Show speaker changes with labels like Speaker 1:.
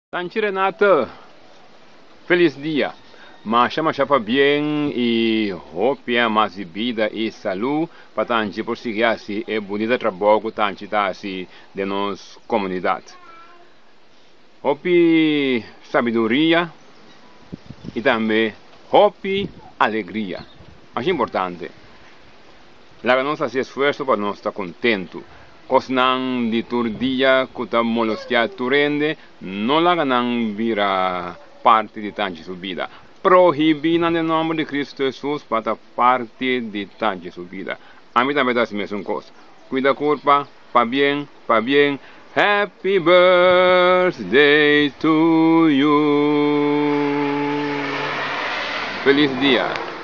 Speaker 1: Tanchi Renata, felis dia. Masha masha pabien i hopi mas di bida i salú pa Tanchi por sigui hasi e bunita trabou ku Tanchi ta hasi den nos komunidat. Hopi sabiduria i tambe hopi alegria. Masha importante. Laga nos hasi esfuerso pa nos ta kontentu. Kosnan di tur dia ku ta molostiá tur hende, no laga nan bira parti di Tanchi su bida. Prohibí nan den nòmber di Kristu Hesus pa ta parti di Tanchi su bida. Ami tambe ta hasi mesun kos. Kuida kurpa, pabien, pabien, Happy birthday to you. Felis dia.